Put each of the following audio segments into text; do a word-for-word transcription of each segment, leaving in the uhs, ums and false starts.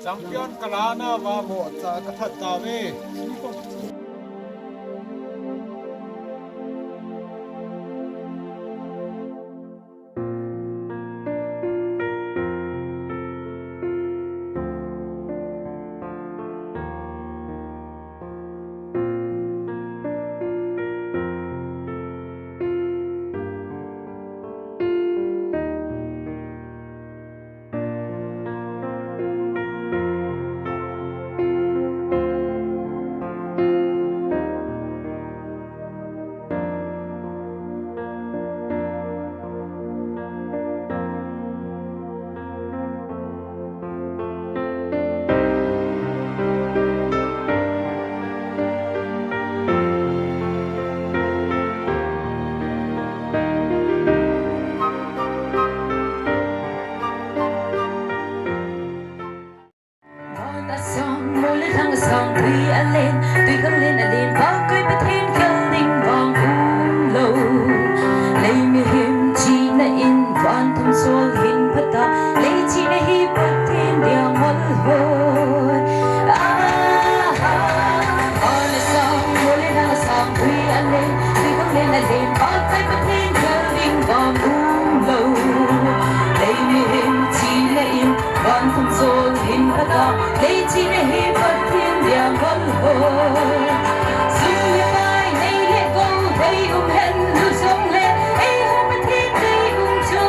Champion ka la na va mo cha ka that ta ve. Van a sâng, mual leh thang a sâng, tui a len, tui khang len a len, Pakai Pathian khel ding vang um lo. Lei mihing china in, van thum sawl hin pha ta, lei china hi Pathian dia mal hoi. Van a sâng, mual leh thang a sâng, tui a len, tui khang len a len, Pakai Pathian khel ding vang um lo. Lei mihing china in, van thum sawl hin pha ta, lei china hi Pathian dia mal hoi. Sum leh pai, nei leh gou, bei um hen, nu zong leh ei hung Pathian bei um chu.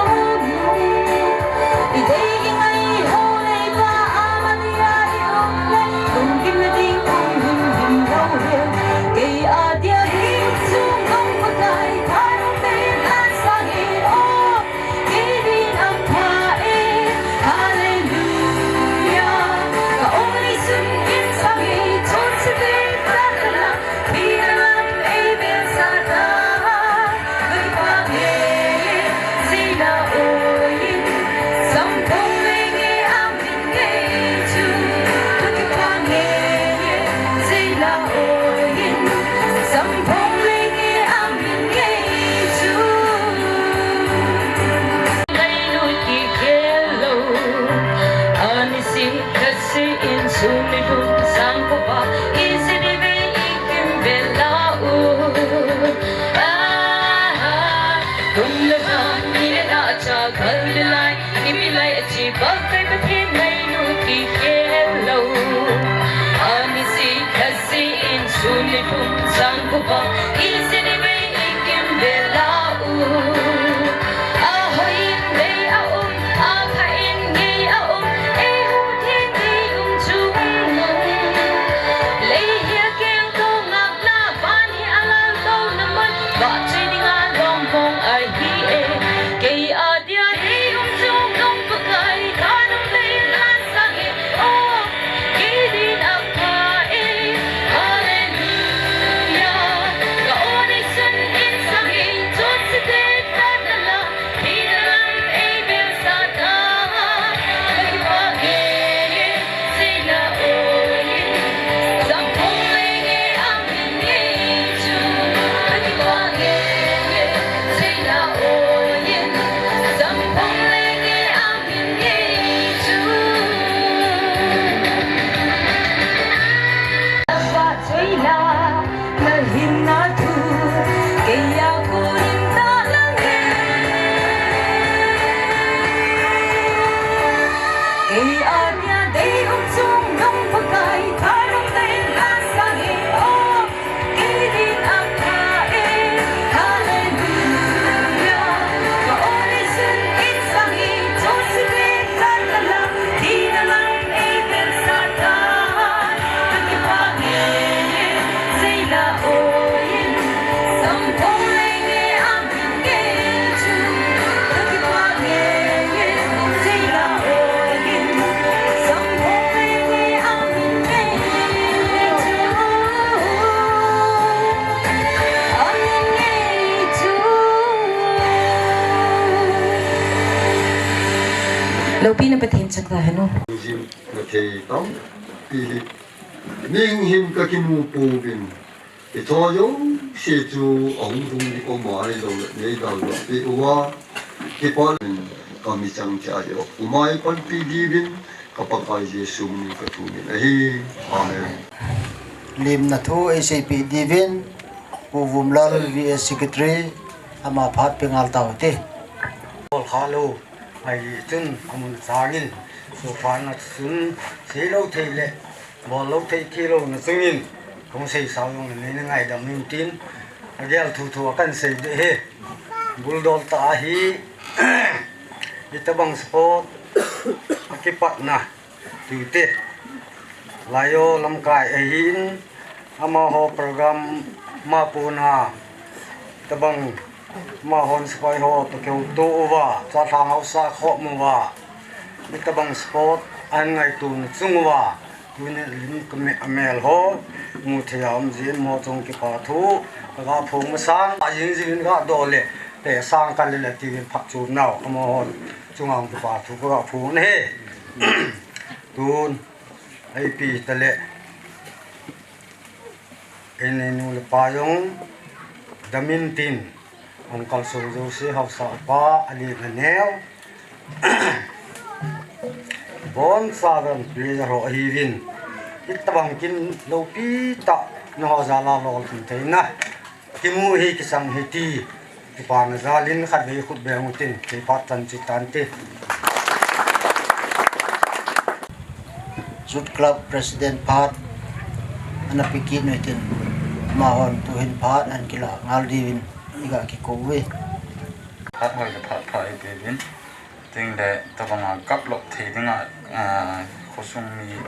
I dei i ngai ho lei pa a mani a i um leh, lungkim na ding um him him lo hen. Kei a dia hi um chu nong Pakai, thanop te la sâng e aw. Kei ding a pha e, Hallelujah. Ka aw neisun in sâng e, chutsi te ta la, thina lam ei bel sa ta. Ka kipâk e, zia la aw in, samphong lei nge a min ngei chu. Ka kipâk e, zia la aw in, samphong lei nge a min ngei chu. Ngainut kikhel lo, a ni sia kha sia in, sum leh thum sâng khawp a, i zi di ve i kim vel la u. Kum leh van ni leh la a cha gal di lai, i mi lai a chi Pakai Pathian ngainut kikhel lo. A ni sia kha sia in, sum leh thum sâng khawp a, i zi di ve i kim vel la u. A hoi in bei a um, a pha in ngei a um, ei hung Pathian bei um chu um lo. Lei hi a kengto ngâkna, van hi a lângtona mun, vak chei ding a lawm hong ahi e. Kei a dia hi um chu nong Pakai, thanop te la sâng e aw. Kei ding a pha e, Hallelujah. Ka aw neisun in sâng e, chutsi te ta la, thina lam ei bel sa ta. Ka kipâk e, zia la aw in, samphong lei nge a min ngei chu. Ka kipâk e, zia la aw in, samphong lei nge a min ngei chu. Lalpa choi la, na hinna thu, kei a kul in ta lang e. Kei a dia dei um chung nong Pakai, thanop te la sâng e aw. Kei ding a pha e, Hallelujah. Ka aw neisun in sâng e, chutsi te ta la, thina lam ei bel sa ta. Ka kipâk e, zia la aw in, samphong lei nge a min ngei chu. Ka kipâk e, zia la aw in, samphong lei nge a min ngei chu. A min ngei chu. Lopina Pathian chang ta hen u. Zin na thei tampi hi, mihing hin ka kimu puau in, i thaw zosia chu a hung tung ding um a, i lo leh nei dal dal pi ua, kipak in ka mi chang chia hi u, umai panpi diu in, Ka Pakai Jesu min in ka thum in ahi. Amen. Limna thu ei seipi diuvin, Pu Vumlal, V S Secretary, ama phat pe ngal tau ti. Bawl kha lo ahi chun a mun chang in, sukphatna chun, seilo thei leh bawl lo thei kilona chung in, ka hung seisau zong le nei na ngaidam in tin, a gel thu thu a kan sei de hi. Buldawl ta ahi, i tabang sport a kipatna tute, Laio lamkai ahi in, amahaw program ma puna tabang, amahaw'n sipai haw tawh kihotu uva, Chathang hausa khawm uva, i tabang sport a han ngaituana chung uva, tuni lim ka me-, a mêl haw mu thei a um zia in, amahaw chung kipakthu ka ga phung masang, a zing zing in ga daw leh, te sâng ka le le ti in phat chu nau, amahaw'n chung ah kipakthu ka ga phung ahi. Tun, ei pi ta leh, ei nu leh pa zong dam in tin, hung kalsuan zosia hausa pa, a lian a neu, bonsa dan pleasure haw ahi in, i tabang kin lopi tak na haw zal a lawlthim theina kimu hi kisang hi ti, kipana zal in khatvei khut beng u tin, kei phat chan chi tan ti. Youth Club President phat ana pe kit nu tin, amahaw'n tu'hin phat an kila ngal diu in i ga kiko ui. Phat hoi leh phat pha i pe in, tin leh tabang a kaplop thei ding ah, khosung mi,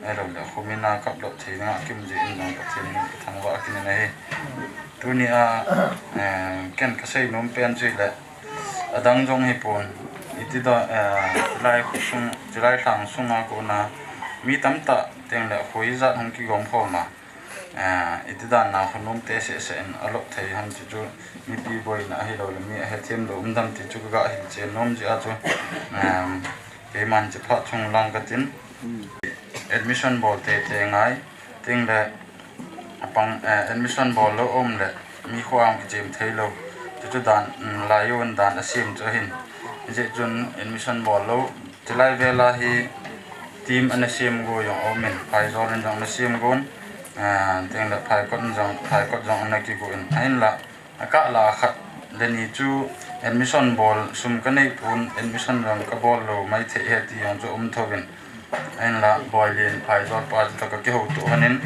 ahiloleh khomina kaplop thei ding ah kim zia in zong Pathian min i thangvah a kinin ahi. Tuni a, ken ka sei nuam pen chu hileh, a dang zong hi pua'n, i ti da, chilai khosung, chilai lhang sung a kona mi tamtak tin leh khoi zat hung kigawm khawm a, i ti dan a khaw nuamte sehseh in a lop thei ham ti chu, mipi buaina ahiloleh mi a hethiam lo um dam ti chu ka ga hilchen nuam zia chu, keima'n chi phat chung lang ka tin. Admission bawl tete ngai, tin leh a pang, admission bawl lo um leh mi khua hung kichiam theilo, ti chu dan, Laio in dan a siam chu ahin. Zia chun admission bawl lo, chilai vel a hi team ana siam gua zong um in, Phaizawl in zong ana siam guan, tin leh Phaikot in zong, Phaikot zong ana kigua in, ahinla, a kah la khat le ni chu admission bawl sum ka nei pua'n, admission zong ka bawl lo mai thei hi ti zong chu um tho in, ahinla Bawilian Phaizawl pa chu tawh ka kihotu hon in,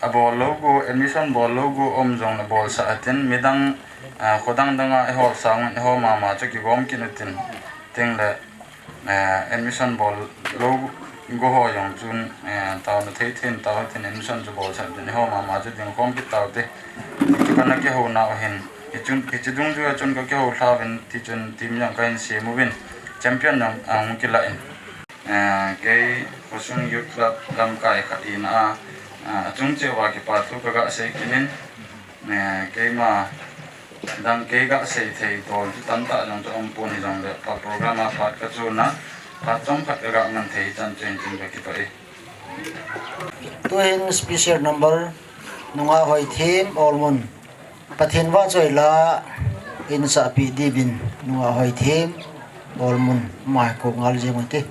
a bawl lo gua, admission bawl lo gua um zong le bawlsak a tin, midang, khaw dang dang a i hawl sâng un i haw ma ma chu kigawm kit u tin, tin leh admission bawl lo gua haw zong chun, tauna thei thei in tau hi tin, admission chu bawlsak tin, i haw ma ma chu ding khawm kit tau ti, ti chu ka na kihonau ahin. Hichu, hichu dungzui a chun ka kiho thlau in, tichun team zong ka hin siam uvin, champion zong a hung kila in, kei khosung Youth Club lamkai khat hina a, a chung chiau a kipakthu ka ga sei kit in, keima dang kei ga sei thei tawl chu tamtak zong chu um pua'n, hi zong leh pa program a phat ka chuan a, phat chawm khat ka ga man thei chan chen chun ka kipah i. Tu'hin special number, Nungak Hoithiam Awlmun. Pathian vahchoi la, in sahpi diuvin, Nungak Hoithiam Awlmun, mai ko ngal ziang u ti.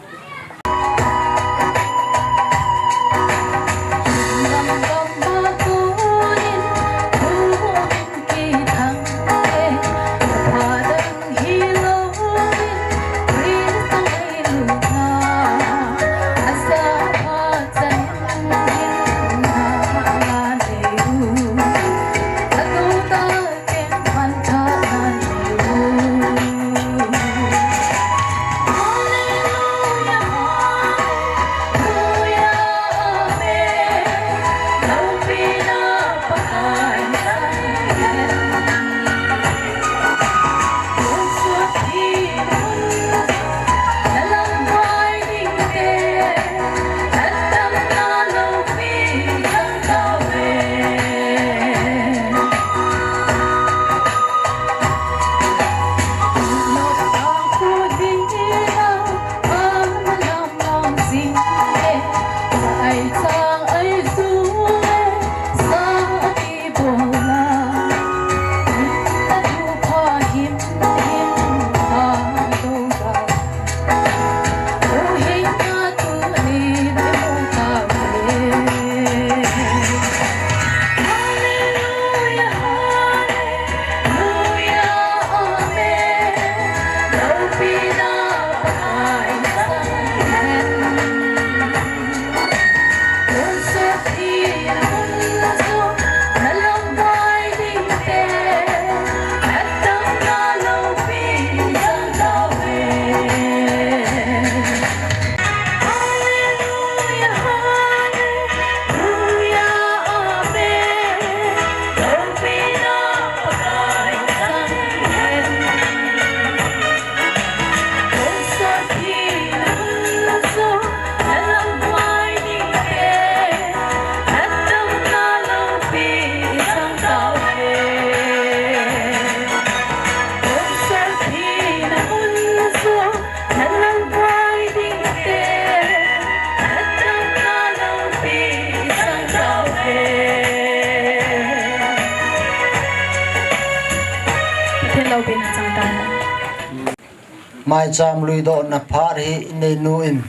Maicham luidawhna phat hi i neinu in,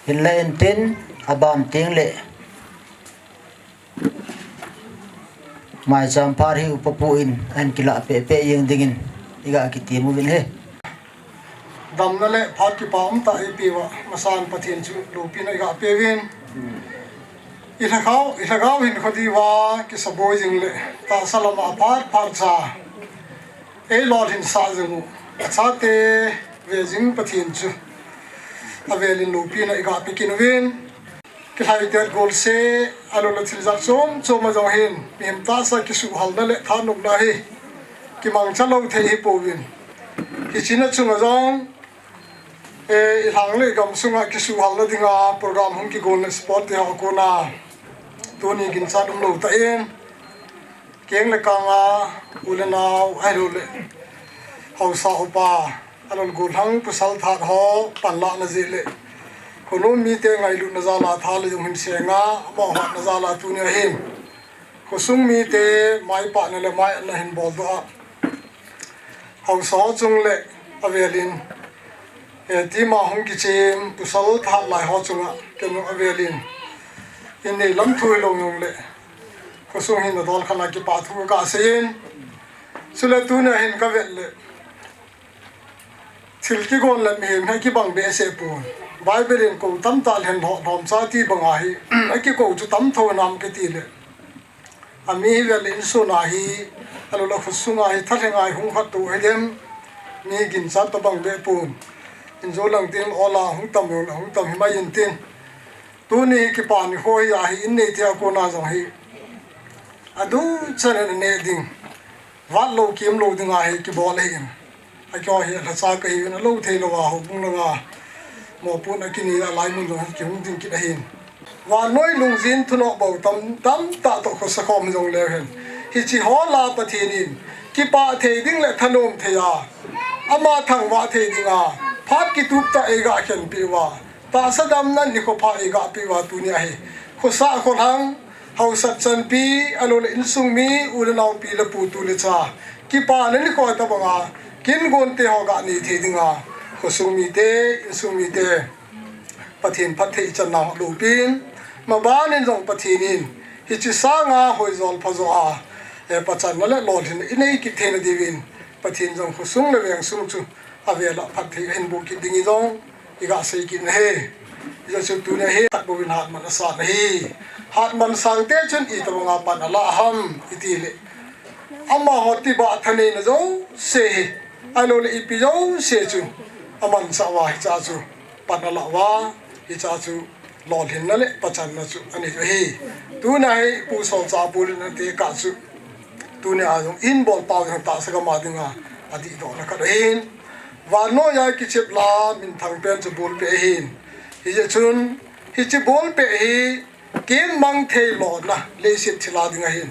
hinle intin, a ban tiang leh maicham phat hi upa pu in a hin kilah pehpeh ziang dingin i ga kitiam uvin hi. Damna leh phat kipak um tak ei piu ah, masan Pathian chu lopina i ga pe uvin. I lhagau, i lhagau hinkhua diu a kisabuai zing leh tahsa lam ah phat phat cha ei lawlhinsah zing uh, a chate ve zing Pathian chu a vêl in lopina i ga pe kit uvin. Kilhaitet gual se, a lo la thil zat chuam chuam a zong hin mihing tahsa kisuhalna leh thanopna hi kimangcha lo thei hi puau in. Hichina chung ah zong, i lhang leh gam sung ah kisuhalna ding a program hung kigualna sportte haw kuan a, tuni ginchat um lo tak in, keng leh kâng a u le nau ahiloleh hausa upa, a lo gual hang pasal that haw panlahna ziak leh, khawnuam mite ngailutna jal a tha leh zong hin seng a, amau hatna jal a tuni a hin khawsung mite maipakna leh mai-atna hin bawldok ah, hausa haw chung leh a vêl in, team a hung kichiam pasal that lai haw chung ah ken a vêl in, in nei lam thu hilo nung leh, khawsung hin a dawl khan a kipahthu ka sei in, chuleh tuni a hin ka vet leh, thil kigual leh mihing hi kibang behseh pua'n, Bible in ko tamtak leh hen hawm cha ti bang ahi, a kiko chu tam tho nam kiti leh, a mi hi vêl in sun a hi, a lo la khawsung a hi thalheng a hung khat tu hi dem, mi ginchat tawh bang beh pua'n, in zo lang tin awl a hung tam, hung tam hi mai intin, tuni kipak ni khaw hi a hi in neite a kuan a zong hi a du chan in a ne ding, vat lo kiam lo ding a hi kibawl ahi in, a kihaw hi a lhacha ka hiu in, a lo theilo a houbung lang a mawpuan a kini a lai mun zong hi kihung ding kit ahi'n. Vannuai lungzin thunawk bo tam, tamtak tawh khawsa khawm zong leu hen, hichi hawl a Pathian in kipak thei ding leh thanuam thei a, ama thangvah thei ding a phat kitup tak ei ga khenpi ua, tahsa damna nikhua pha ei ga pi ua, tuni a hi khawsa khawlhang, hausat chanpi, a lo leh insung mi, u le nau, pi le pu, tu le cha, kipakna nikhua tabang a kinguante haw ga nei thei ding a, khawsung mite, insung mite Pathian phatthei i channa lopi'n, maban in zong Pathian in hichi sâng a hoizawl phazaw a pachanna leh lawlhinna i nei kit theina diu in, Pathian zong khawsung leh veng sung chu a vêl ah phatthei a hin bûk kit ding i zong i ga sei kit na hi. Zia chu tuni a hi tak bo in hatman a sâng ahi. Hatman sângte chun i tabang a pan a la ham i ti leh, amahaw tibah thaneina zosia hi, a lo leh ipi zosia chu a mansa ua, hicha chu pan a la ua, hicha chu lawlhinna leh pachanna chu a nei ahi. Tuni a hi Pu Sawlchâk Bual in a te ka chu, tuni a zong in bawl pau ding, tahsa gam a ding a a dihdawna khat ahi'n, vannuai a kichep la minthang pen chu bual peh ahi'n. Hizia chun hichi bual peh hi kiang mang thei lona leisiat thil a ding ahi'n,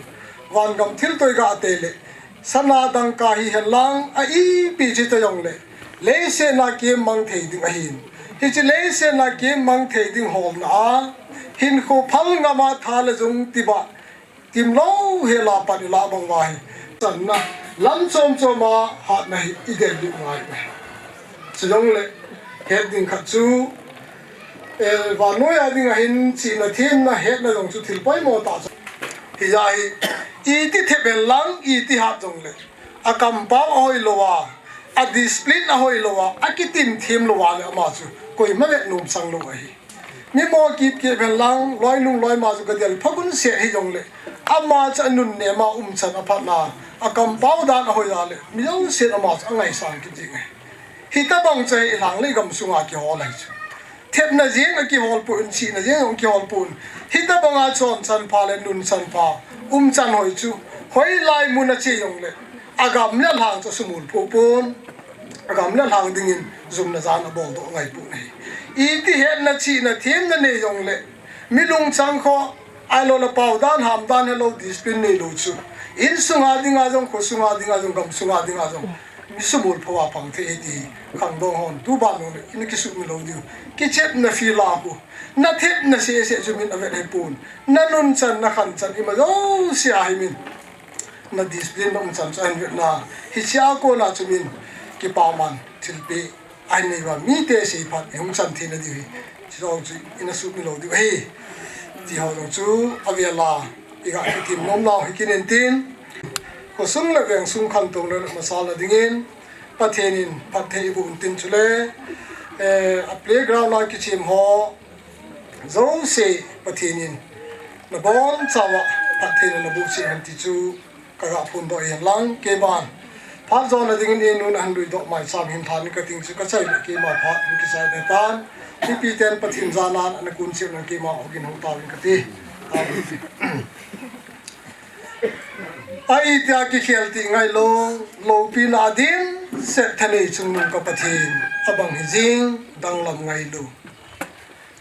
vangam thil tawh i ga tei leh, sana dangka hi hen lang a ipi chi ta zong leh, leisiatna kiang mang thei ding ahi'n. Hichi leisiatna kiang mang thei ding hawlna a hinkhua phal ngam a tha leh zung tibah, timlo hel a pan i la bang ua hi, channa lam chuam chuam a hatna hi i del dik ngai ahi. Chuzong leh het ding khat chu, vannuai a ding a hin chihna thiamna hetna zong chu thil poimaw tak chu hia hi. I ti thep hen lang, i ti hat zong leh, a kampau a hoilo a, a discipline a hoilo a, a kitim thiamlo a leh ama chu koima vet nuam sanglo ahi. Mi maw kip kip hen lang, lawi lung lawi ma chu ka del phak un set hi zong leh, ama chu a nun nem a umchan a phatna, a kampau dan a hoi a leh mi zosia'n ama chu a ngaisâng kit zing ahi. Hitabang chu i lhang leh gam sung a kihawl ahi chu. Thepna ziang a kihawl pua'n, chihna ziang a kihawl pua'n. Hitabang a chawnchan pha leh nunchan pha, umchan hoi chu, hoi lai mun a chia zong leh, a gam leh lhang chu a sumul phu pua'n, a gam leh lhang dingin zumna zan a bawldok ngai pua'n ahi. I ti hetna chihna thiamna nei zong leh, mi lungchang khaw, ahilo leh pau dan ham dan helo, discipline neilo chu, insung a ding a zong, khawsung a ding a zong, gam sung a ding a zong, mi sumul phu a pang thei hi ti khangdawng haw'n tu ban nung leh in kisukmil lo diu. Kichepna feel a khu, na thepna sese chu min a vet hi pua'n, na nunchan, na khanchan, i ma zosia hi min, na discipline, na umchan chu a hin vetna, hichia kuan a chu min kipakman thilpi a nei ua mite seiphat i hung chan theina ding hi, chi zong chu i na sut mi lo ding ahi. Ti haw zong chu a vêl a i ga kitiam nuam nau hi kin intin, khawsung leh vêngsung khantona leh masalna dingin Pathian in phatthei i bu intin chule, eh, a playground a kichiam haw zosia Pathian in na bawn chau ah phattheina na bu chian hen ti chu ka ga phun daw hen lang, kei ban phat zawna dingin i nun a han lui daw mai cham hin than ka ting chu ka chai leh keima phat in kisai ve tan. Mipite'n Pathian zan an a na kun chian lang keima hawgin hung tau in ka ti. A i tia kikhel ti ngai lo, lopina a dim set thanei chungnung ka Pathian, a bang hi zing danglam ngai lo.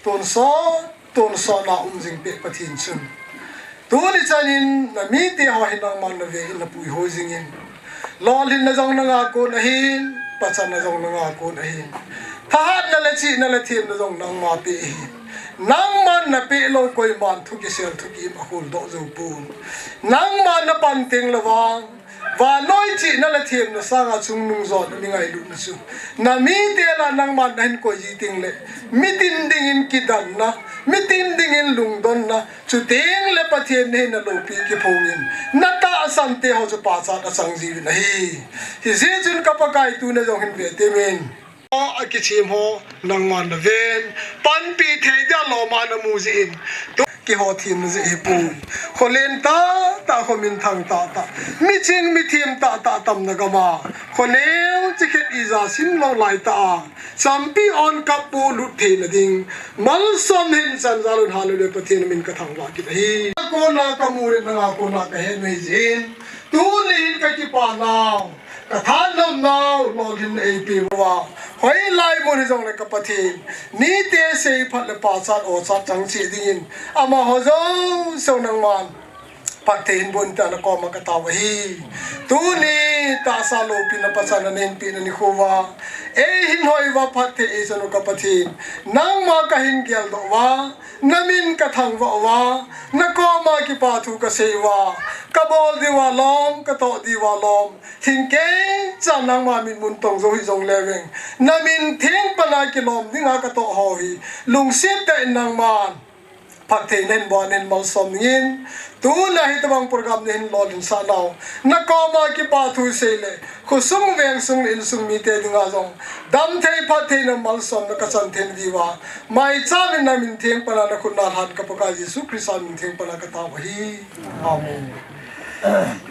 Tonsawt, tonsawtna um zing pek Pathian chun, tuni chan in na mite haw hi nangma'n na ve in na puihoi zing in, lawlhinna zong na ngak un ahin, pachanna zong na ngak un ahin, thahatna leh chiana leh thiamna zong nangma pe ahi. Nangma'n na pe lo koima'n thu kisel thu ki im a khul daw zo pua'n. Nangma'n na pan teng la vang, vannoi chiana leh thiamna sâng a chungnung zawn a mi ngailutna chu, na mite lah nangma'n na hin koi zi ting leh, mitin dingin kidanna, mitin dingin lungdonna, chutiang leh Pathian na hin na lopi kiphung in na tahsante haw chu pachat a chang ziu in ahi. Hi zia chun ka Pakai tu na zong hin ve tim in. A kichiam haw nangma'n na ven, panpi thei dia lawm a na mu zi in, tu kihaw thiam na zi hi puai. Khaw len ta ta, khaw minthang ta ta, mi ching mi thiam ta ta tamna gam a, khaw neu chi khet i za sim lo lai ta a, champion cup pu lut theina ding malsawm hin chan zal un hallelujah Pathian min ka thangvah kit ahi. Kona ka mu leh nang a kona ka het mai zin, tuni hin ka kipa nau, ka thanop nau lawlhinna ei pe ua, hoi lai mun hi zong leh ka Pathian, mite seiphat leh pachat awchat chang chiat dingin, ama haw zosia nangma'n phatthei hin bun ta na kawm ah ka tau ahi. Tuni tahsa lopina pachanna nei pi na ni khu ua, ei hin hoi ua phatthei ei chan u ka Pathian, nangma ka hin gel daw ua, na min ka thangvah ua, na kawm a kipa thu ka sei ua, ka bawl diu a lawm, ka tawh diu a lawm, thingkei cha nangma mitmun tong zo hi zong le veng, na min thiang pan a kilawm ding a ka tawh haw hi, lungsiat tak in nangma'n phatthei na hin bun in malsawm dingin, tuna hi tabang program na hin lawlhinsah nau, na kawm a kipa thu sei leh, khawsung vengsung leh insung mite ding a zong damthei phattheina malsawmna ka chan thei diu a, maicham in na min thiang pan a na khut na lhan ka Pakai Jesu Khrista min thiang pan a ka tau ahi. Amen.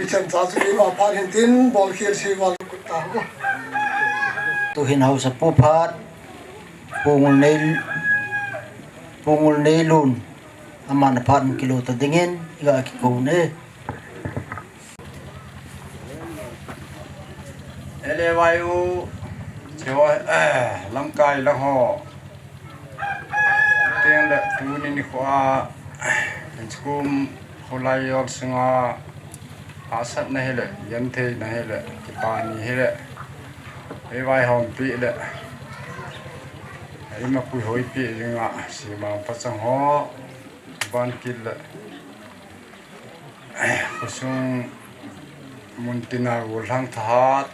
I chan cha chu keima phat hin tin, bawlkhial si val kut ta. Tu'hin hausa pu phat, Pu Ngulnei, Pu Ngulneilun, ama'n a phat mu kilo ta dingin i ga kiko ne. Ele vai u, che ho, eh, lamkai la ho. Tiang leh tuni nikhua, in skum khulai yol sunga, hahsatna hileh, gentheina hileh, kipani hileh, ei vaihawmpi leh, ei mapuihoipi ding ah, simang pachang haw, ban kit leh, khawsung mun tin a gual thang thahat,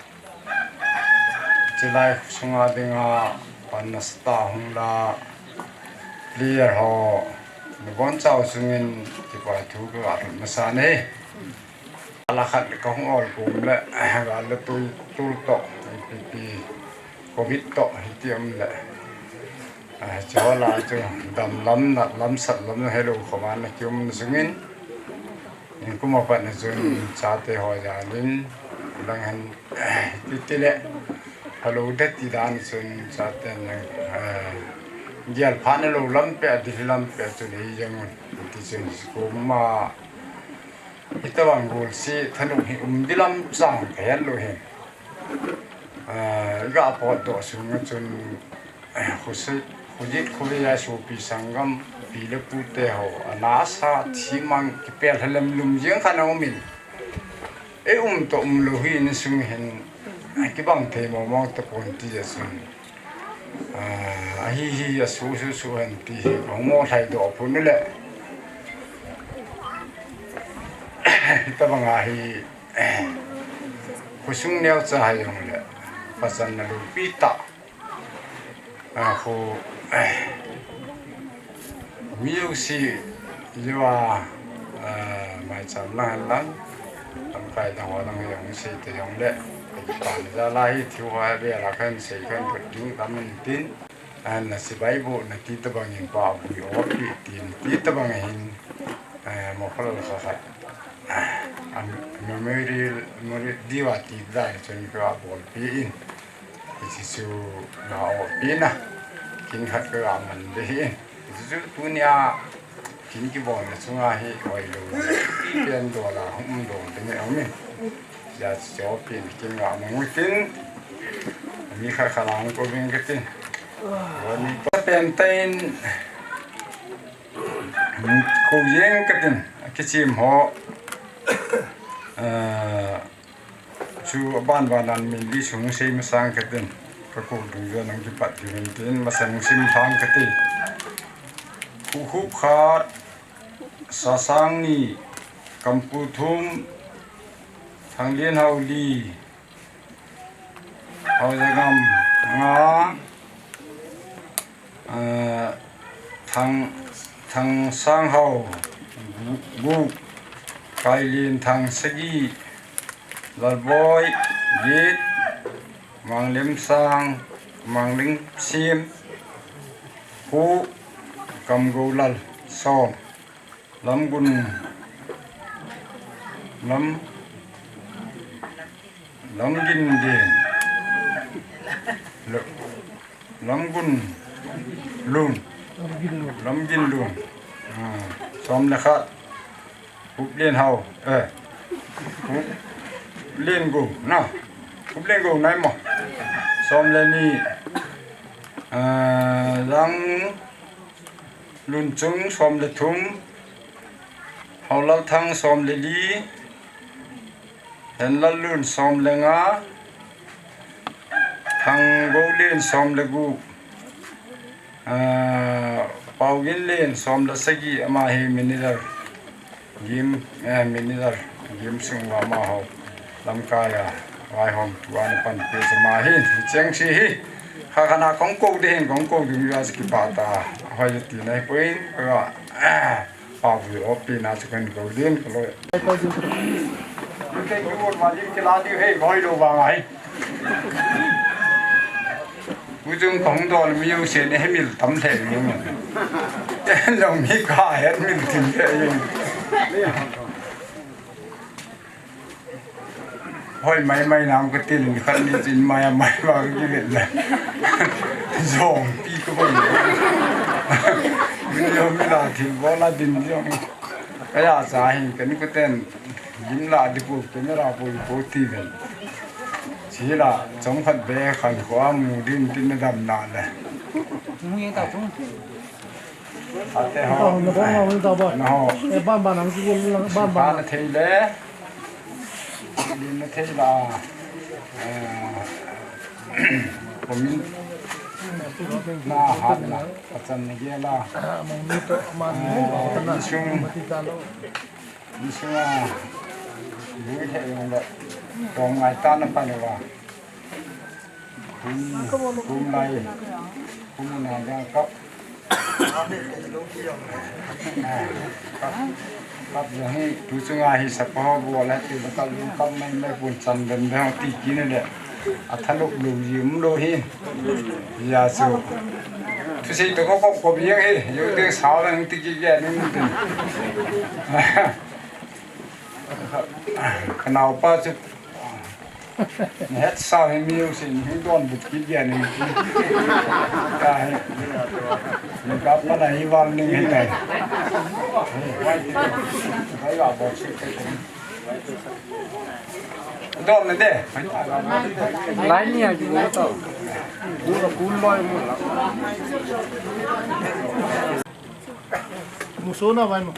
chilai khawsung a ding a pan nasa ta hung la, player haw, na bawn chau sungin kipa thu ka ga thot masa nei. A la khat ka hung awl kum leh, gal le tul, tul tawh, ipi pi, covid tawh, hiti um leh. A, chu la chu, dam lam, nat lam, sat lam, helo khawm a na ki um sungin, in kum a pat na chun, chate haw zan in, lang hen, ti ti leh, halo de ti dan chun, chate na, eh, gial phat na lo lam peh, a dil lam peh chun, ei zang un, ti chun, kum a, Hitabang gual si thanop hi um di lam chang ka het lo hi. Ah, i ga pawt tawh sung a chun, eh, khawsai, khawzit khawvei a suapi sanggam pi le pute haw, a nasa thi mang kipel ha lem lum ziang khan a um in. Ei um tawh um lo hi ni sung hin, kibang thei mawng mawng ta pua'n ti a chun. Ah, ahi hi a su su su hen ti hi, hong maw thlai daw phun leh. Hitabang a hi, khawsung neu cha hai hong leh. Pachanna lopi ta. A khu, mi zosia, zia, maichâm lang hen lang, lamkai dang haw lang hi hung sei te hung leh, pan za la hi thu ha be la khan sei khan kut ding tam intin, a na si bai bu na ti tabang in pa bu aw pi ti ti tabang hin, mo khol kha khat, a, memorial, memorial diu a ti dan chun ka bawlpi in, hichi chu na aw pi na, kin khat ka ga man de hi. Hichi chu tuni a kin kibawlna chung a hi hoi lo, pi pen daw la hum daw ding e um in, zia chu aw pi in kin ga mang u tin, mi khat khat lang ko ving ka tin, ni pa pen ta in, ko zing ka tin, a kichiam haw chu a ban ban an min li sung sei masang ka tin, ka ko dungzui a nang kipat ding in tin, masang sim thang ka ti. Khukhup khat, Sasang ni, Kampu thum, Thanglianhau li, Hauzagam nga, Thang, Thangsanghau gu-, guk, Kailianthang sagi, Lalboi giat, Manglemsang, Manglengsiam, Pu Kamgolal sawm, Lamgun, Lam, Lamgin Din, Lo-, Lamgun Lun, Lamgin Lun, sawm le khat, Khuplianhau, eh, Khupliangu, na, Khupliangu nai maw, sawm le ni, Lang Lunchung sawm le thum, Haulalthang sawm le li, Henlallun sawm le nga, Thanggolian sawm le guk, Pauginlian sawm le sagi, ama hi minister, minister gim sung ua ama ho lamkai a vaihawmtu a na panpi chu ama hi, hi chengsi hi, kha khan a kong ko ding hin, kong ko ding ua chu kipak ta, hoi ti nai pua'n ka, pau hi awpina chu kan ko ding ka loi. Kei tu ma ding kila ding hei hoi lo vang ahi. U chung kong dol mi u sen hemil tam thei ni. Ken lo mi ka hemil tin thei. Hoi mai mai nam ka tin khat ni chin mai a mai va ka kilet le. Zong pi ka boi. Mi lo mi la thil bawl a din zong. Ka ya cha hin ka ni ka ten. Gim la di pu camera pui pu ti ven. Chi la chom khat be khan khua mu din tin na dam na le. Ate ho. Na ho. Ban ban ang ki ban ban. Na thei le. Din na thei la. Komin na hat na. Pachan na ge la. Insung. Insung a. Lui thei le. Tawm ngai ta na pa le wa. Kum, kum lai, kum na ga kap. Kap, kap zong hi, tu chung a hi sapa ho bawl a ti, kap, kap mai mai pun chan den den ti kina le. A thanop lo zi um lo hi. Zia chu. Thusei to ko ko ko biang hi, yo te sau lang ti ki ge ning tin. Ka naupa chu het sau hi mi u sin hi don but kit ya ni. Ka hi. Ni ka pa na hi wang ning hi tai. Don na de. Lai ni a ju to. Ku ku loi mu la. Mu so na vai mu.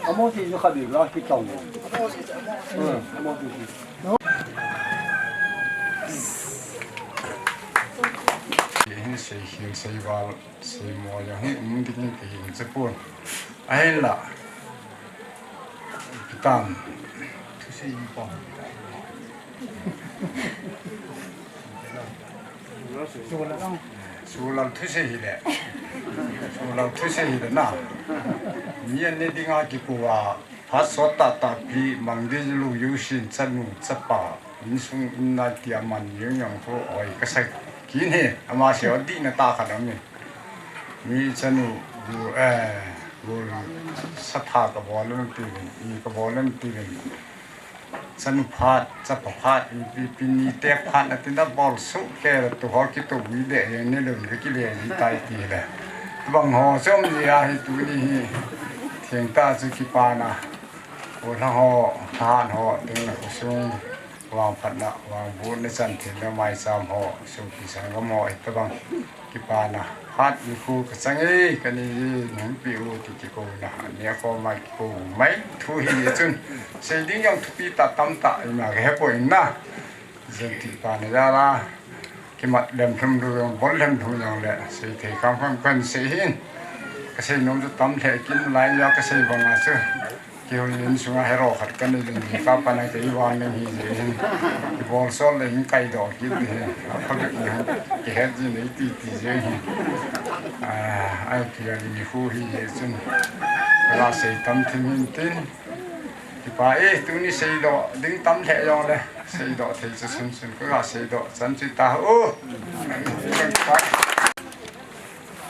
Amo si ju kha bi la ki tong. Amo si. Hin sei, hin sei val, sei mo ya hin, um, ti kin ke hin se pun. Ahinla, kitan, Sulal thuse hileh, Sulal thuse hileh na, ni a ne ding a kiko a, phat sawt tak tak pi mang di lu yu sin, chanu chapa, insung in nai ti a man yu yong khu hoi ka sa kit hi, ama sia dihna ta khat a mi. Mi chanu, gu, eh, gu, satha ka bawl em ti vin, i ka bawl em ti vin. Chanu phat, chapa phat, i pi, pi ni te phat na tin a bawl suk ke la tu haw ki tu wi de, ni lun ka ki le ni tai ti le. Bang haw chom ni a hi tuni hi, thiang ta chu kipana. U hla haw, thahan haw, ding na khu sung, vangphatna, vangbûkna chan thei na maicham haw, supi sanggam haw, hi ta bang. Kipana, hat ni khu ka chang ei, ka ni hi, nang pi u ti kiko na, ni a ko mai kiko mai, thu hi ni chun, sei ding jong thupi ta tam ta, i ma ka he poi na. Zan ti pa na ja la, kimat lem thum lu jong, bol lem thum jong le, sei thei kham kham kan sei hin. Ka sei nom chu tam thei kin lai ya ka sei bang a chu. Kihoi in sung a hero khat ka ni ding hi ka pa na kei van ning hi je hin. Kibol sol le hin kai do kit hi. A pha bek na. Kihet ji nei ti ti je hin. A, ai ti a ni khu hi je chun. Ka la sei tam thim hin tin. Kipa e, tuni sei do ding tam thei jong le. Sei do thei chu sun sun ka la sei do chan chi ta u.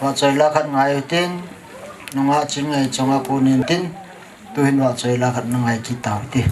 Vahchoi la khat ngai u tin, nungak ching ngai chong a kun in tin, tuhin vahchoi la khat na ngai kit tau ti.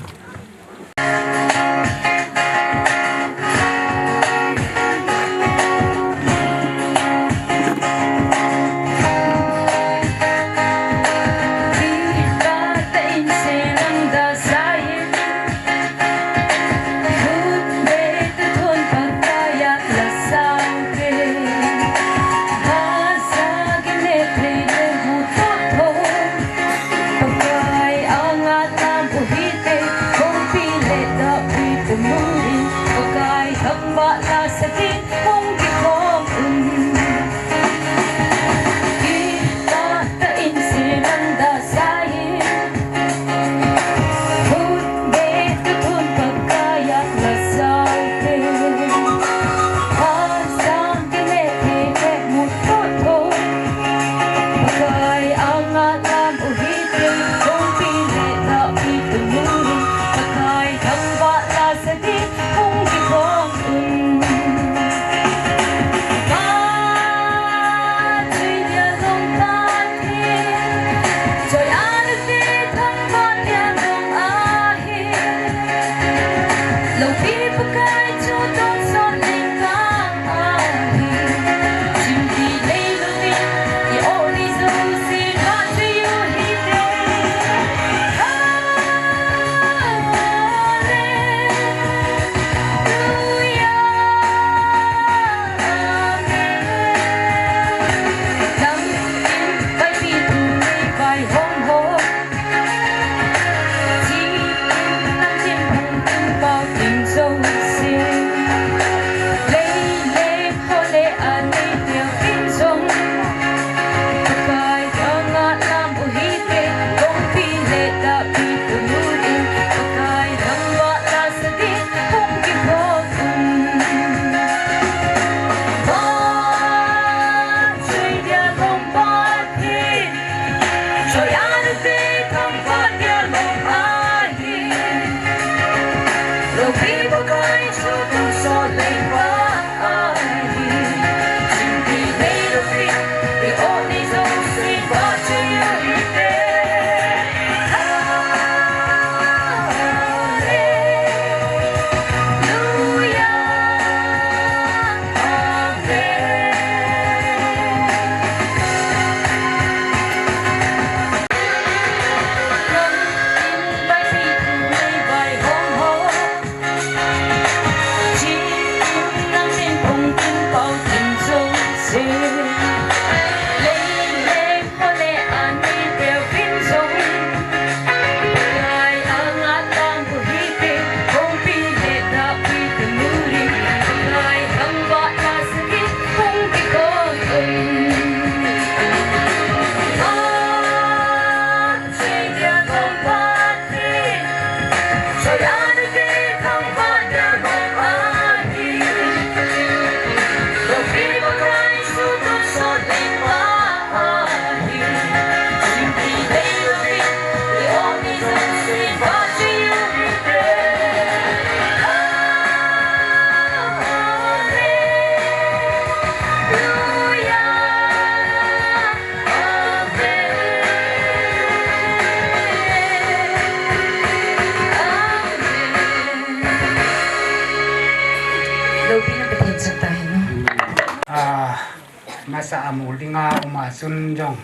Asa a mual ding a um a chun zong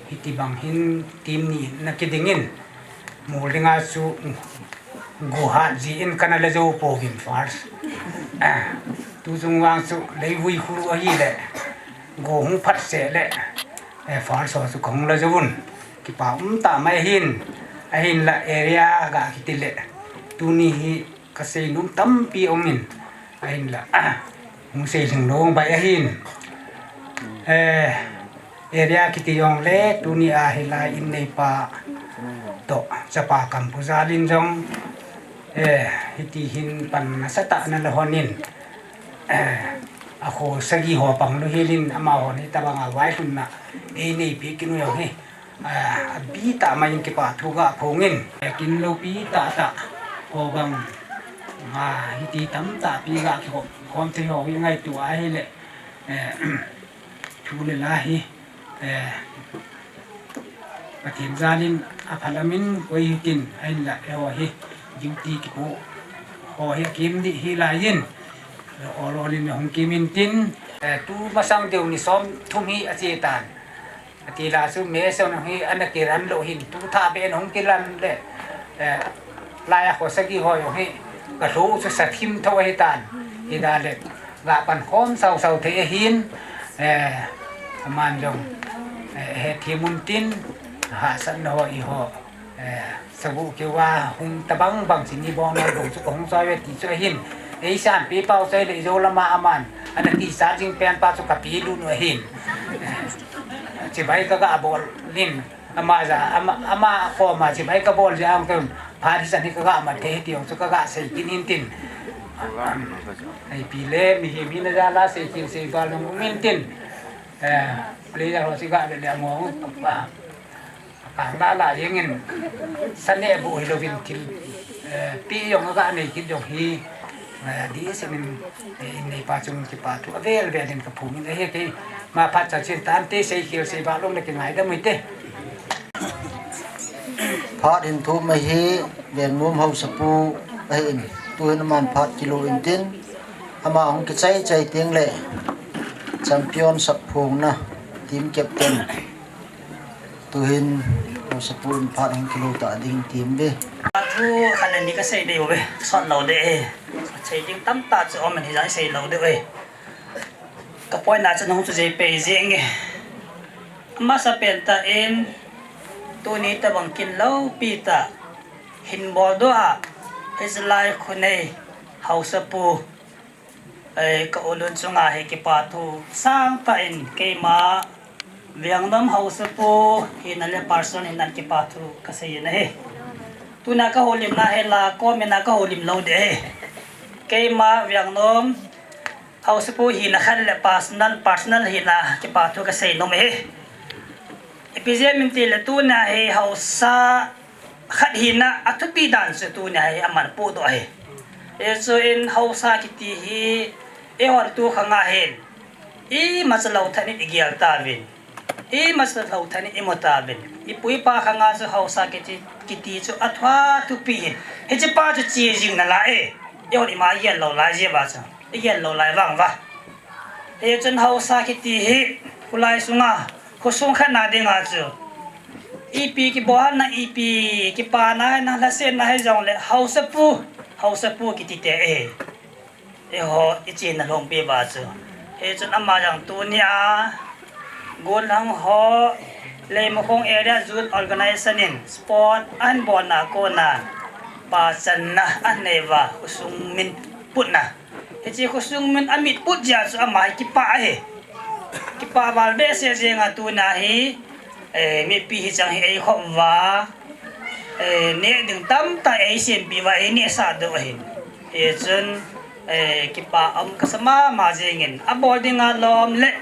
hiti bang hin team ni na kiding in, mual ding a chu guhat zi in ka na la zo pua vin first. Tu chung vang chu leivui khu ahileh, gu hung phat seh leh first haw chu ka hung la zo un. Kipak um ta mai hin, ahinla area ga kiti leh tuni hi ka seinuam tampi um in, ahinla hung sei zing lo bai ahin. Area kiti zong le tuni a hilai in neipa tawh chapa kam pu zal in zong hiti hin pan nasa tak na la hon in, a khaw sagi haw pang lu hial in amahaw'n hi tabang a vaihawmna ei neipi kin u zong hi a bi tak mai in kipakthu ga phung in, kin lopi tak tak haw bang hiti tam takpi ga kikhawm thei haw hi ngaitua ahileh thu le la hi Pathian zal in a phalam in koi hitin ahinla eihaw hi duty kipu haw hi a kim dih hi lai in, awl awl in a hung kim intin, tu masang deu ni sawmthum hi a chia ta'n, a ti la chu May sawm hi a na kiran lo hin tu thah ben hung kilan leh lai a khaw sagi haw hi ka thu chu sa thim tho ahi ta'n, hidaleh ga pankhawm sau sau thei ahin, aman zong hetthiam untin, hahsatna haw i haw sagu keu a hung tabang bang chi ni bawng nawn lo chu ka hung chawi a ti chu ahin, ei sânpi pau chai leh zo lam a aman a na ti sa zing pen pa chu ka pi lut u ahin, chibai ka ga bawl in, ama za ama kawm a chibai ka bawl ziang pen phat hi chan hi ka ga mat thei hi ti zong chu ka ga sei kit intin, ei pi le mihing hina za la sei kit sei bal nung um intin, player haw chu ga le le a ngawng a kâng la la ziang in, sa neh bu hilo in thil pi zong a ga nei kit zong hi di sim in, in neipa chung kipakthu a vel vel in ka phung in ahi. Keima phat chanchin tante sei khial sei bak lung le kingaidam ui te. Phat hin thum ahi, Vengnuam hausapu ahi in, tu'hin aman phat kilu intin, ama hung kichai chai tiang leh champion sak phuangna team captain tu'hin hausapu in phat hung kilu ta ding team ve. Thu khat le ni ka sei dei u ve, sawt lo de e. Sei ding tamtak chu um in hi zang sei lo de e. Ka poina chun hung chu zia pei ziang e. A masa pen ta in, tuni tabang kin lopi tak hin bawl dua a, hichilai khunei hausapu, ka u Lunchunga hi kipakthu sâng tak in keima Vengnuam hausapu hina leh personal hina kipakthu ka sei in ahi. Tuna ka holimna hi la kawm in a ka holim lo de hi. Keima Vengnuam hausapu hina khat leh personal, personal hina kipakthu ka sei nuam ahi. Ipi ziak em ti leh tuna hi hausa khat hina a thupi dan chu tuna hi aman puakdaw ahi. Hi chu in hausa kiti hi eihaw'n tu khang a hin i macha lo than in i gel ta vin, i macha lo than in i mu ta vin, i pu i pa khang a chu hausa kiti chu a thu a thupi hin, hichipa chu chia zing na la e. Eihaw'n i ma gel lo lai zia ba chu, i gel lo lai vang va. Hi chun hausa kiti hi khulai sung a, khawsung khat na ding a chu ipi kibawlna, ipi kipana, na hlasêtna hi zong leh hausapu, hausapu kitite e. Eihaw i chiana lungpi ba chu, hi chun ama zang tuni a Gunlhang haw, Leimakhong Area Youth Organisation in sport a hun bawlna kuan a pachanna a nei ua, khawsung min putna, hiche khawsung min a mit put zia chu ama hi kipak ahi. Kipak val behseh ziang a tuna hi mipi hi chang hi ei khop ua, nêk ding tamtak ei sêmpi ua, ei nêksak deu ahin. Hi chun kipak um ka sa ma ma ziang in, a bawl ding a lawm leh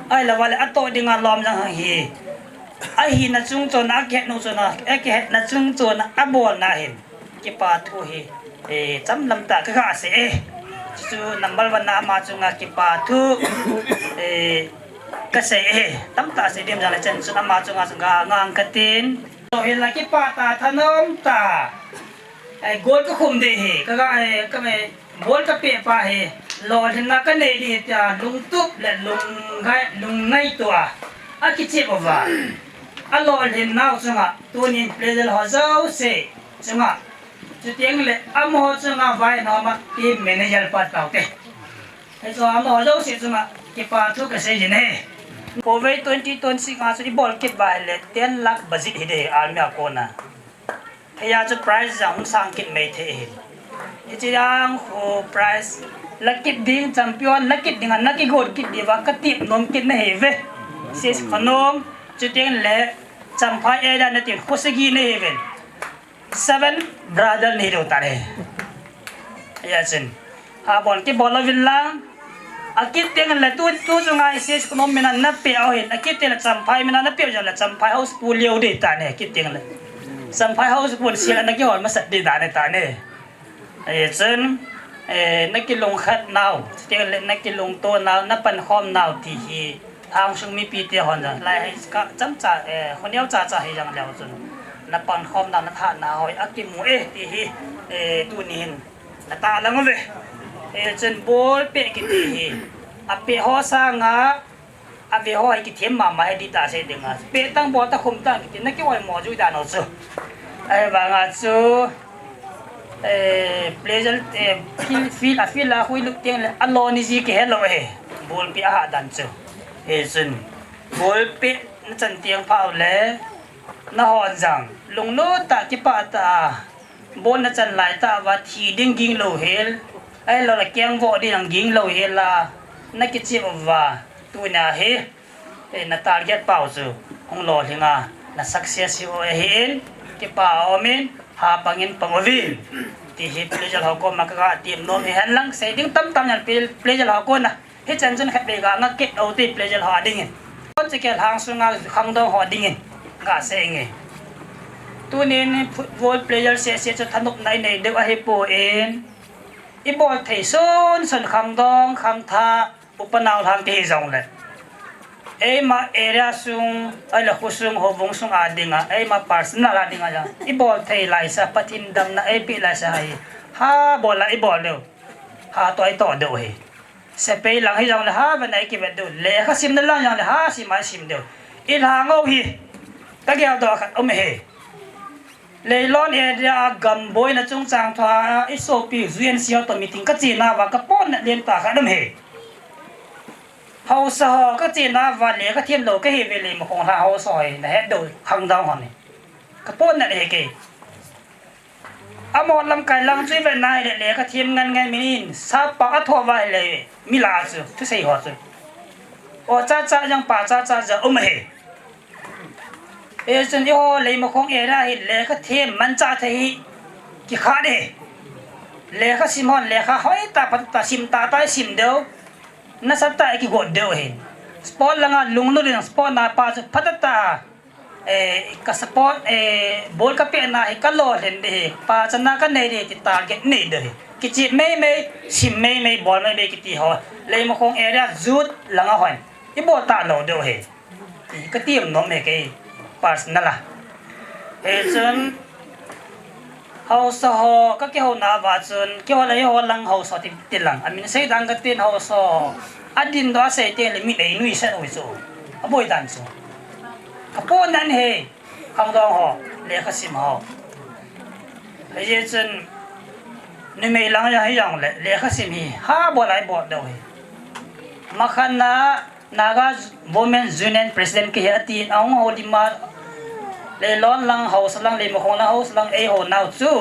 ahilou a leh a tawh ding a lawm zang hi, a hina chungchon a, a kihetna chungchon a, a bawlna hin kipakthu hi cham lam tak ka ga sei e. Chu number one na ama chung a kipakthu ka sei e. Tamtak sei diam zang le chan chun ama chung a chun ka ngang ka tin. Toh hi la kipak ta thanom ta. Gold ka khum ding hi, ka ga, ka, gold ka pêk pa hi, lawlhinna ka nei ding hi tia lungtup leh lungngai, lungngaitua a, a kichiam ua, a lawlhinnau chung ah tuni'n pleasure haw zosia chung ah, chutiang leh amahaw chung ah vai nuam ah team manager pa taute, hi chu amahaw zosia chung ah kipakthu ka sei in hi. Khawvei twenty twenty-six a chu i bawl kit ua hileh ten lakh budget hi ding army a kawna. Hia chu prize zang hung sâng kit mai thei hi. Hichi dang khu prize la kit ding, champion la kit ding ah na kiguat kit diu a ka tiam nuam kit na hi ve. Sis Khonung, chutiang leh Champhai area na tin khawsagi na hi ven. Seven brother ni lo ta le. Hia chun, a bawn kibawl lo vin lang, a kit tiang leh tu, tu chung ah Sis Khonung min a na pia u hin, a kit tiang leh Champhai min a na pia u zang leh Champhai House pu liau di ta ni, a kit tiang leh Champhai House pu'n sial a na kihawl masat di ta ni, ta ni. Hia chun, na kilungkhatnau, chutiang leh na kilungtuanau, na pankhawmnau ti hi, Hangso mipite haw'n zang lai chamcha, khoneu chacha hi zang leu chun, na pankhawmna, na thanna haw a kimu e ti hi, tuni'n la tâk lang uve. Chun ball pêk kiti hi, a pêk haw sâng a, a ve haw hi kithiam ma ma hi di ta sei ding a, pêk tang bawl ta khum tang kiti na kiawimaw zui dan u chu. Ahi vang a chu, pleasure, field, a field a khui lut tiang leh a lawn ni zi kihelo hi. Ball pêk a hahdan chu. Hi chun, ball pêk na chan tiang phat u le, na haw'n zang lunglut tak kipak tak a, ball na chan lai tak ua thi ding ginglo hial, ahilo leh kengvawh ding a ginglo hial a, na kichiam ua, tuni a hi na target pau chu hung lawlhing a, na success hi u ahi in, kipak a um in, ha pang in pang uvin, ti hi pleasure haw kawm a ka ga tiam nuam hi hen lang, sei ding tamtam in pleasure haw kawm a, hi chan chun khat vei ga nga kit u ti pleasure haw dingin, kon chi ke Hangso a khangdawng haw dingin ga sei nge. Tuni'n football player sese chu thanopna i nei deu ahi pua in, i bawl thei sun sun khangdawng, khangthak, upa nau lhang ti hi zong leh, eima area sung, ahilo leh khua sung, houbung sung a ding a, eima personal a ding a zang i bawl thei laisa, Pathian damna ei pi laisa hi, ha bawl a i bawl deu, ha tawi taw deu hi. Sepai lang hi zong leh ha vet a i kivet deu, lekha simna lang zong leh ha sim a i sim deu. I lhang u hi, ka geldok khat um hi. Leilawn area a gam buaina chungchâng thu a i suapi U N C haw tawh meeting ka chiana ua ka pawtnat lian tak khat um hi. Hausa haw ka chiana ua lekha thiamlo ka hi ve, Leimakhong lhang hausa haw hi na het deu khangdawng haw hi. Ka pawtnat hi kei. Amaw lamkai lang chu i vetna hileh lekha thiam ngan ngan min in sap pâk a tho ua hile, mi la chu thusei haw chu, aw chacha zang pa chacha zang um ahi. Hichun eihaw Leimakhong area hi lekha thiam manchah thei hi kikhat e. Lekha sim haw'n lekha hoi ta pha ta sim ta ta i sim deu, nasa ta i kiguat deu ahi. Sport lang a lunglut in sport na pa chu pha ta ta, ka support, ball ka pêkna hi ka lawlhin di hi, pachatna ka nei di ti target nei deu hi. Kichian mei mei, sim mei mei, bawl mei mei kiti haw, Leimakhong area youth lang a haw'n i bawl ta lo deu hi, ka tiam nuam hi kei, personal a. Hichun, hausa haw ka kihona ua chun kihol a, eihaw lang hausa ti lang a min sei dan ka tin, hausa a din daw a sei te leh min ei nuisat ui chu, a buai dan chu, ka pawtnat hi. Khangdawng haw, lekha sim haw, hichun numei lang a hi zong leh lekha sim hi ha bawl a i bawl deu hi. Makhatna, Naga Women Union President ka hi a ti'n a hung houlim a, Leilawn lang hausa lang, Leimakhong lang hausa lang ei honau chu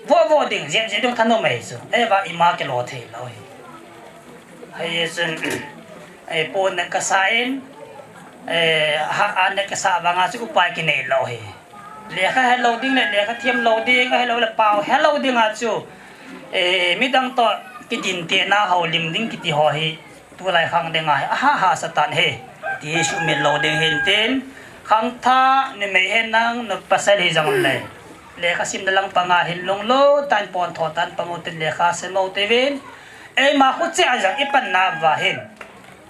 vua vua ding, ziak ziak ding thanuam ahi chu, ei va i ma kilo theilo hi. Hichun, pawtnat ka sa in, ha a nat ka sa vang a chu upai kinei lo hi. Lekha helo ding leh lekha thiamlo ding, ahilo leh pau helo ding a chu midang tawh kidintiana houlim ding kiti haw hi tulai khang ding a hi a ha ha sa tan hi, ti hi sumil lo ding hin tin, khangthak numei hi nang nu pasal hi zong leh, lekha simna lang pang a hin lunglut tan, pawnthaw tan pang u tin, lekha sim u tivin, eima khu chia zang i panna ua hin,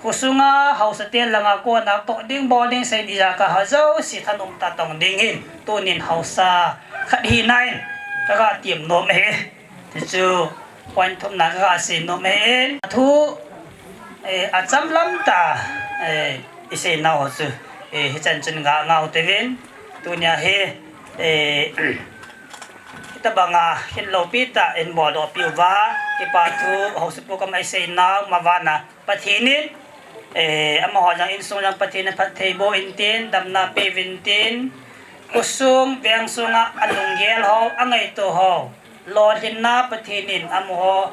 khua sung a hausate lang a kuanak tawh ding bawl ding sei di zak a ha zosia thanuam ta tong ding hin tuni'n hausa Khat hina in ka ga tiam nuam ahi. Tichu point thumna ka ga sei nuam ahi. A thu a cham lam ta i seinau chu hichan chun ga ngau tei in, tunia hi hitabang a hin lopi ta in bawldawpiu va, kipa thu hausapu kam a i seinau ma van a Pathian in amahaw zang insung zang Pathian in phatthei baw intin, damna pe intin, khawsung veng sung ah a lunggel haw a ngaitua haw lawlhinna Pathian in amahaw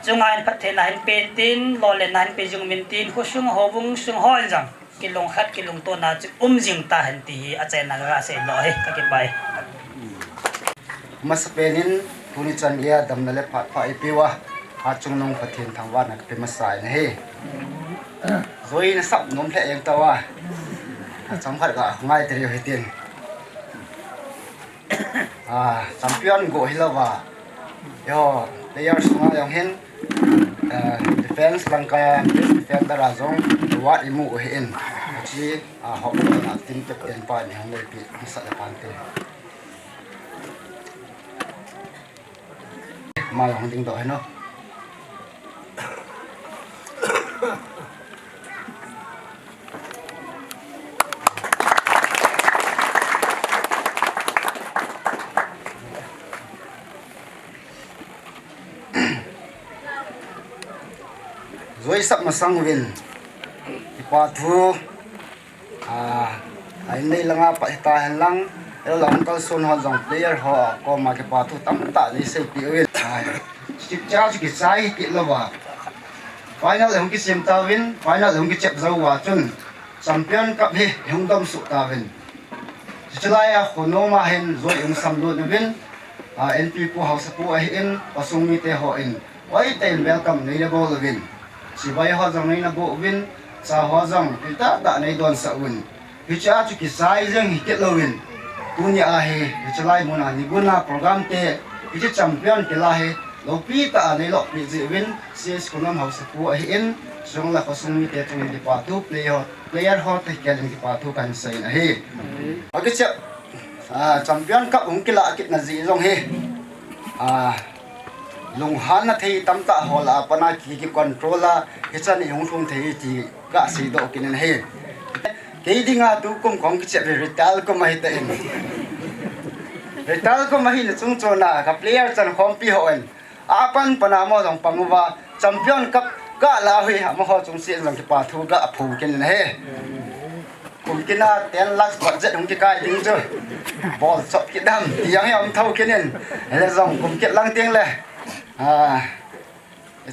chung ah hin phattheina hin pe intin, lawllenna hin pe zing intin, khawsung haw vung sung haw in zang kilungkhat kilungtuana chu um zing ta hen ti hi a chaina ka ga sei lo hi, ka kipai. Masapen in tuni chan gei a damna leh phat pha i piu a, a chungnung Pathian thangvahna ka pe masa in ahi. Zoi na sap nuam lheh eng tau a, a cham khat ga ngai tei hitin. Champion gua hilo a, player sung a zong hin, defense langkai a best defender a zong award i mu uh hi in, chi a hawmna tin captain pa ni hang lei pi masa le pante. Mai hong dingdok hen aw. Zoi sap masang uvin kipa thu a in nei lang a pat hita hen lang, ela hung kalsuan haw zong player haw kawm a kipa thu tamtak lei seipi uvin. Sip cha chu kichai kit lo a, final hung kisim ta uvin, final hung kichep zo ua chun Champion Cup hi hung dom suk ta uvin. Chuchu lai a khawnuam a hin zoi hung samlut uvin, NPP hausapu ahi in, khawsung mite haw in hoitei in welcome nei le bawl uvin, chibai haw zong nei na bawl uvin, cha haw zong kitak tak nei dawnsak un. Hichia chu kichai ziang hi kit lo in, tuni a hi hichu lai mun a ni guna programte, hichu Champion kila hi lopi tak a nei lawkpi zi uvin, C S Khawnuam hausapu ahi in, sung la khawsung mite chung in kipa thu, player haw te kiang in kipa thu kan sei in ahi. A kichep Champion Cup hung kila kitna zi zong hi lunghanna thei tamtak hawl a pan a ki control a, hichan i hung thum thei ti ka seidoh kit in ahi. Kei ding a tukum ka hung kichep hi retire kum ahi ta in, retire kum ahina chungchâng a ka player chankhawmpi haw in a pan pan a maw zong pang uva, Champion Cup ka la hi amahaw chung chiang zong kipa thu ka phu kit in ahi. Kum kit a ten lakh budget hung kikai ding chu bawl chawp kit dam ti ang hi a um tho kit in, hile zong kum kit lang tiang le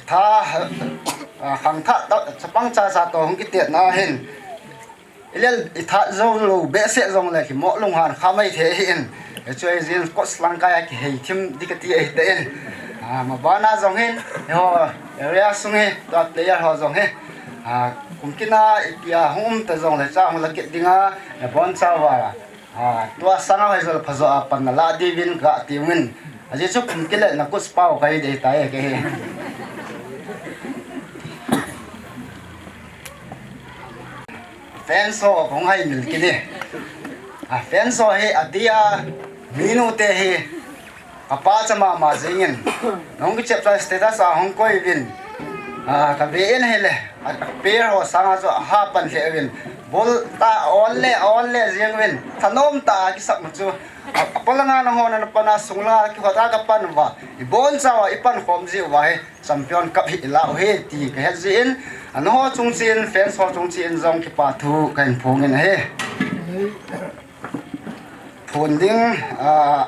tha, khangthah chapang cha cha tawh hung kitiatna hin i lel i that zo lo behseh zong leh kimawh lunghan kha mai thei ahi in, hichu ei zin coach langkai a kihei thim ding ka ti ahi ta in, maban a zong hin area sung hi tua player haw zong hi kum kit a i pi a hung um ta zong leh cha hung la kit ding a, na bawn chau a tua sâng a hoi zo le pha zaw a panna la diuvin ka ti ung in, a zia chu kum kit leh na coach pau ka hi dei ta e kei hi. Fans haw hung haimil kit i, fans haw hi a ti a, mi nute hi ka pâkcha ma ma zing in, nung kichep ta status a hung koi uvin, ka ve in hile a pair haw sâng a chu a ha pan lheh uvin, ball ta awn le awn le ziang uvin thanuam tak a kisak ma chu, a pawlang a nanghaw na pan a sung la kihot a ka pan uva, i bawn chau a i pankhawm zia uva hi Champion Cup hi i la uhi ti ka het zia in, a nanghaw chung chiang in fans haw chung chiang in zong kipa thu ka hin phuang in ahi. Phuang ding a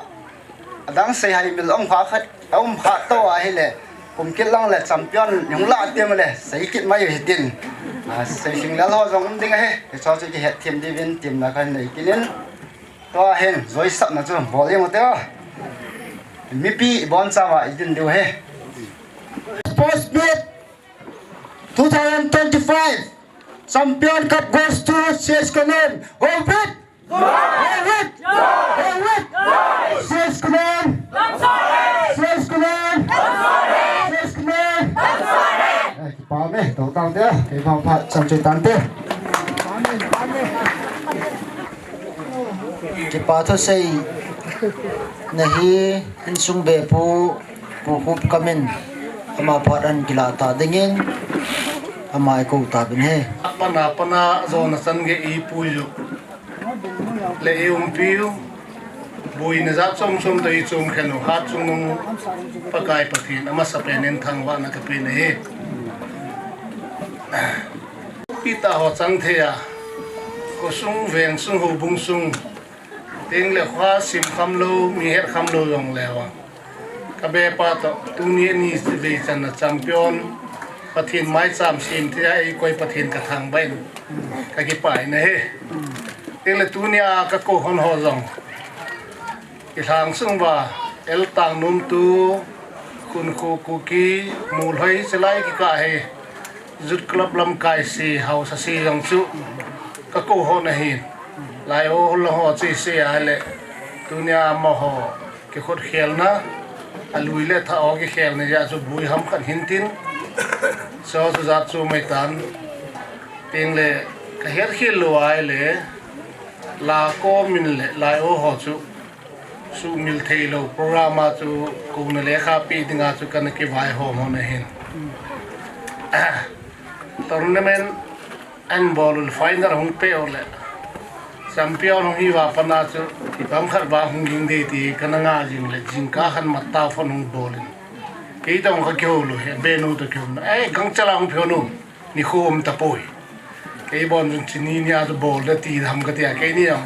dang sei haimil um kha khat a um kha to ahileh, kum kit lang leh champion hung la tiam leh sei kit mai u hitin, sei sing lel haw zong um ding ahi. Hichaw chu kihetthiam diuvin tiamna ka hin nei kit in, tua hin zawisakna chu bawl ding ute aw. Mipi i bawn chau a i din diu hi. Sports Meet two thousand twenty-five Champion Cup goes to C S Khonung. Hold it! Hold it! Hold it! C S Khonung! C S Khonung! C S Khonung! Kipa me, to tang te, kei pha pha chan chui tang te. Kipa thu sei. Na hi insung bepu, Pu Khup Kam in ama phat an kila ta dingin ama i ko ta bin hi. Pana pana zona chan gei i pui u leh i umpiu, buaina jat chuam chuam tawh i chuam khen u Hatchungnung Pakai Pathian a masapen in thangvahna ka pia ahi. Pi ta haw chang thei a, khawsung, vengsung, hubung sung, ting leh kha sim kham lo, mi het kham lo zong leu a, ka bepa tawh tuni a ni vei channa champion, Pathian maicham siam thei a ei koi Pathian ka thangvah in ka kipak in ahi. Ting leh tuni a ka ko hon haw zong, i lhang sung ua, El Tangnuam tu, Khunkhu Kuki, Muolhoi, Chelai kikâl hi, Youth Club lamkai si, hausa si zong chu ka ko hon ahi. Lai aw hon la haw chi si a leh, tuni a amahaw kikhotkhelna, a lui leh tha aw kikhelna zia chu buai ham khat hintin, so chu zat chu mai tan. Ting leh ka hetkhial lo ai leh, la kawm in leh lai aw haw chu sumil theilo program a chu kona lekha pi ding a chu ka na kivaihawm hon ahin. Tournament an bawl u leh final hung pe u leh champion hung hi ua pana chu i bang khat vang hung ging di ti ka na ngai zing leh, zingkâl khan mat tau phone hung bawl in, kei tawh ka kiho lo hi, benu tawh kiho na, ei, gangchal a hung phe u, nikhua um ta puai. Kei bawn chun chini ni a chu bawl da ti ham ka ti a, keini a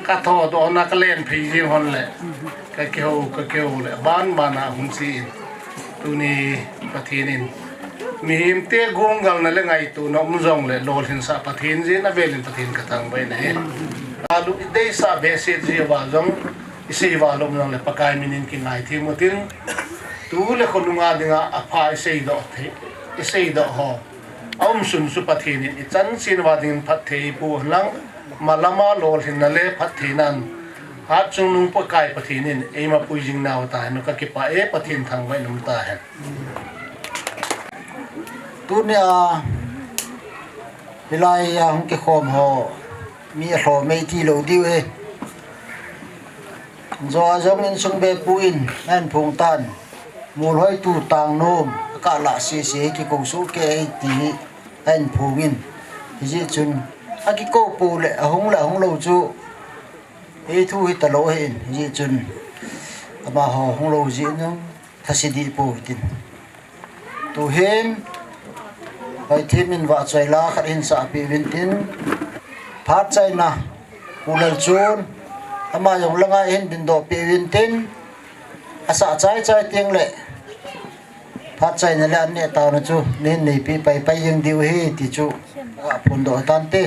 ka thaw dawn a ka len phei zing hon leh, ka kiho, ka kiho leh ban ban a hung chi in, tuni Pathian in mihingte guanggalna leh ngaituana um zong leh lawlhinsah Pathian zia a vêl in Pathian ka thangvah in ahi. A lu i deisah behseh zia ua zong, i sei ua lum zong leh Pakai min in kingaithiam u tin, tu leh khonung a ding a a pha i seidaw haw a um sun chu Pathian in i chan chian ua dingin phat thei pua hen lang, malam a lawlhinna leh phattheina'n Hatchungnung Pakai Pathian in eima pui zing nau ta hen u, ka kipak e, Pathian thangvah in um ta hen. Tuni a hilai a hung kikhawm haw, mi a hlawm ei ti lo diu hi. Zaw a zong insung bepu in a en phung ta'n, Muolhoi tu Tangnuam a kâl ah C C a kiko suk ke ei ti hi a en phung in, hizia chun a kiko pua leh a hung leh a hung lo chu ei thu hi talo ahi in, hizia chun amahaw hung lo zia nung thasi di pua hitin, tu'hin Hoithiam in vahchoi la khat hin sahpi u intin, phat chaina Pu Lalchun, ama zong la ngai hin dindawppi u intin, a sah chai chai tiang leh phat chaina leh an neh tauna chu na hin neipi pai pai zing diu hi ti chu a phundawk tante.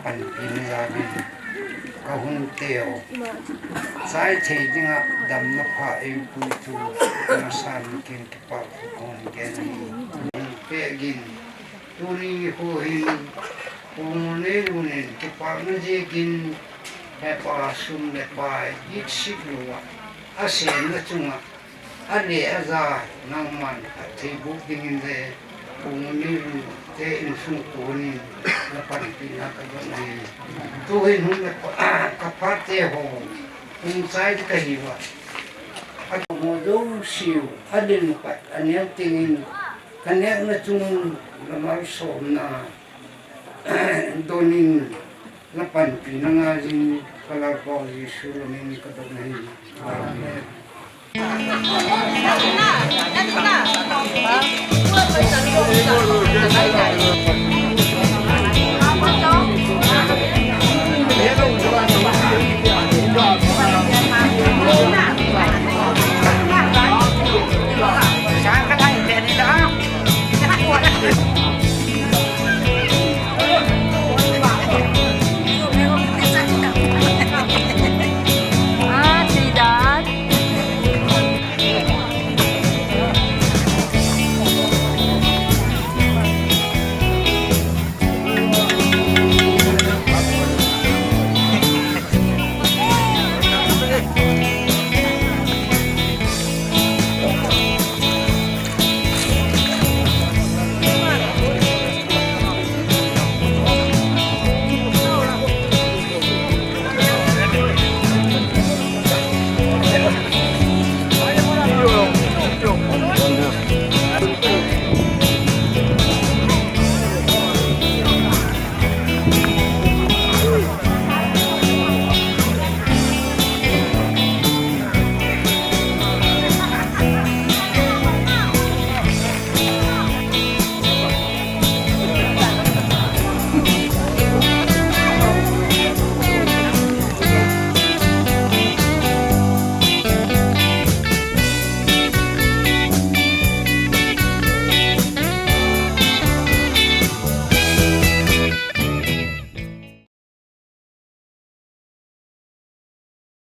panpina la ding, ka hunteu chai thei ding ah damna pha ei puitu, na san kin kipak thu ka hun gen hi. Pe gin, tuni khu hin, Pu Ngulneirun in kipakna ziakin, hepa sum leh pai gitsik lo ah, a sêmna chung ah, a le a za, nangma'n phat thei bûk dingin le, Pu Ngulneirun te insung kuan in, la panpina ka don hi. Tu'hin hun leh ka phate haw, hun chai di ka hiu a, a kamaw zosiau a din pat a neu tin in, ka nêkna chung la malsawmna don in, la panpina ngai in, ka Lalpau Jesu la min in ka don hi. Amen.